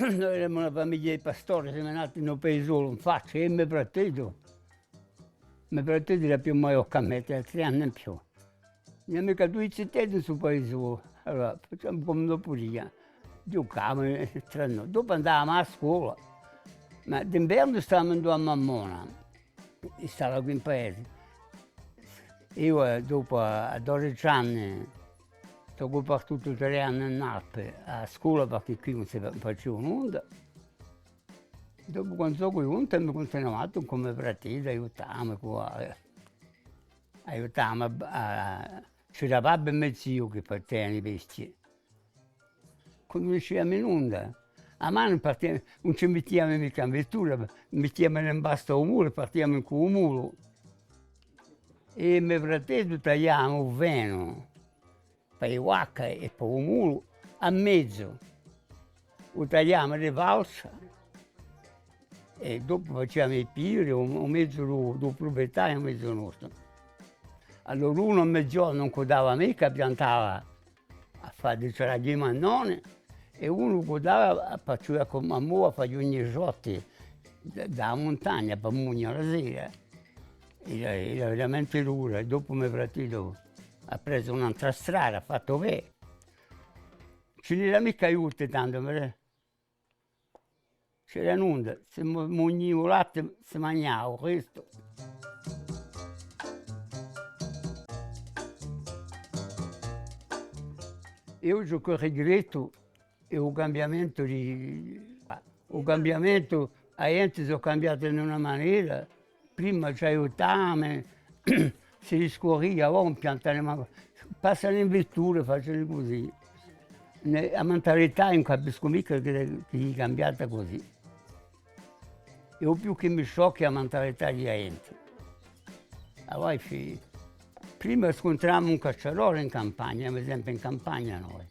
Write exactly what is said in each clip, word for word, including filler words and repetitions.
Noi eramu una famiglia di pastori, simu nati in u paisolu in faccia, eiu è me fratellu. Me fratellu era più maiò chè mè, avia trè anni in più. N'avia micca dui ziteddi in stu paisolu. Allora, faciamu cum'è no pudia. Ghjucavamu, eh, trà noi. Dopu andavamu à a scola. Ma d'invernu stavamu ind'è a mammona. È stava quì in paese. Eiu, eh, dopu à, à dodeci anni, sò partutu trè anni in Alpi à a scola, perchè quì ùn si fa-, facia nunda. Dopu, quandu sò ghjuntu, aghju cuntinuatu cù me fratellu, aiutavamu cù, eh, aiutavamu à, à, c'era babbu è me ziu chì partianu i bestii. Quandu ùn ci n'avia nunda, a manu partiamu, ùn ci mittiamu micca in vittura, mittiamu in bassa à u mulu è partiamu cù u mulu. È me fratellu tagliamu u fenu, pà i vacchi è pà u mulu, à mezu. U tagliamu di falsa. È dopu faciamu i piri, u, u mezu di u, di u pruprietariu, u mezu nostru. Allora unu à meziornu ùn cuddava micca, piantava à fà di traghi mannoni, è unu cuddava à, à, à, à fà ghjunghjiciotti da, da a muntagna pà mugna a sera. Era, era veramente dura, è dopu me fratellu hà presu un'antra strada, hà fattu bè. Ci n'era micca aiuti tandu, ma c'era nunda, si mu-, mugniu u latti, si manghjava u restu. Eiu ciò chì rigrettu hè u cambiamentu di, u cambiamentu, a ghjenti sò cambiati in una manera, prima ci aiutavamu, si discurria, avà ùn piantanu mancu, passanu in vittura, facenu cusì. Nè, a mentalità ùn capiscu micca chì, chì hè cambiata cusì. È u più chì mi sciocca hè a mentalità di a ghjenti. Avà, prima scuntravamu un cacciadore in campagna, per esempiu in campagna noi.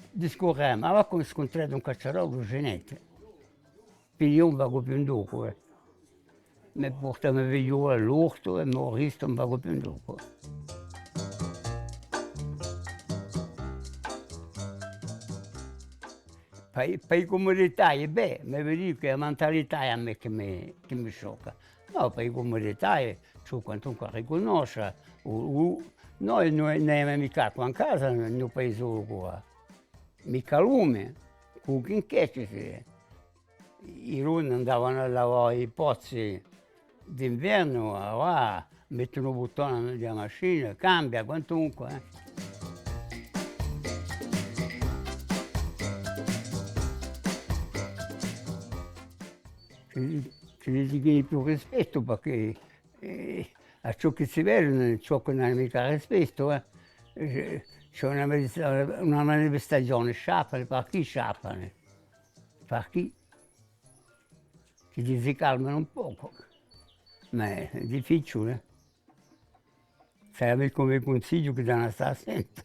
Discurremu, avà quandu scuntrate un cacciadore, ùn ci hè nenti. Pigliu, ùn vacu più in locu, eh. Mi portu a me figliula à l'ortu è u restu ùn vacu più in locu. Pà i, pà i cumudità, bè, mi vedi chì a mentalità hè à mè chì mi, chì mi sciocca. Nò, pà i cumudità, eh, ci vole quantunque à ricunnosce, u, u, noi ùn, ùn avemu micca acqua in casa, in u paisolu quà. Micca lume, cù chì inchjesti si. I donni andavanu à lavà i pozzi d'invernu, avà, mettenu u buttone di a machina, cambia, quantunque, eh. Ci, ci dicu chì più rispettu, perchè, eh, à ciò chì si vede, ciò chì ùn hà micca rispettu, eh. Eh, ci hè una manifesta-, una manifestazione, sciappanu, perchè sciappanu? Perchè? Chì si calmanu un pocu. Ma hè difficiule, eh. Sarebbe cum'è cunsigliu chì danu à stà à sente.